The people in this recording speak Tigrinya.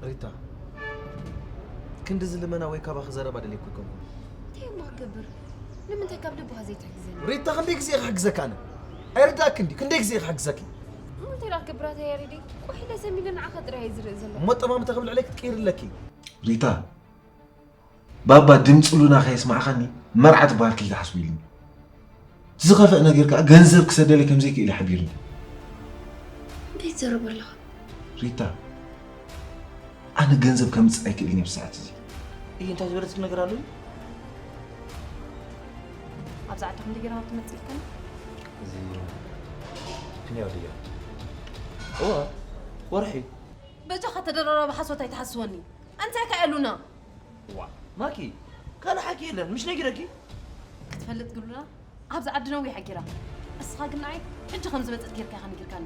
ሪታ፣ ክንድዚ ልመና ወይ ካባኺ ዘረባ ደልየኩ ኣይኮንኩን። እንታይ እሞ ክገብር? ንምንታይ ካብ ልብኻ ዘይትሕግዘኒ? ሪታ፣ ክንደይ ግዜ ክሕግዘካ ኣነ? ኣይርዳእክ እንዲ ክንደይ ግዜ ክሕግዘኪ? እሞ እንታይ ደኣ ክገብር ኣታ ያሬደይ? ቆሒለ ሰሚለ ንዓኻ ጥራይ እየ ዝርኢ ዘለኹ። እሞ ጠማምታ ክብል ዕለይ ክትቅይርለኪ። ሪታ፣ ባባ ድምፂ ሉና ከየስማዕኻኒ መርዓ ትበሃል ከይትሓስቡ ኢልኒ። ዝኸፍእ ነገር ከዓ ገንዘብ ክሰደለይ ከምዘይክእል እዩ ሓቢርኒ። እንታይ ትዘረብ ኣለኻ? ሪታ፣ ኣነ ገንዘብ ከምፅእ ኣይክእልን እየ ብሰዓት እዚ። እዩ እንታይ ዝበለትክ ነገር ኣሎ እዩ? ኣብዚ ዓዲ ክንደይ ገይራ ሃብቲ መፅእ ኢልካኒ? እዚ ክንደይ ወድያ? እዋ ወርሒ። በጃኻ ተደራራቢ ሓሶት ኣይትሓስወኒ። እንታይ ከ ኣሉና? ዋ ማኪ፣ ካልእ ሓቂ የለን ምሽ ነጊረኪ? ክትፈልጥ ግሉና ኣብዚ ዓዲ ነዊሕ ኣኪራ። እስኻ ግን ንዓይ ሕጂ ከም ዝመፅእ ጌርካ ኢኻ ነጊርካኒ።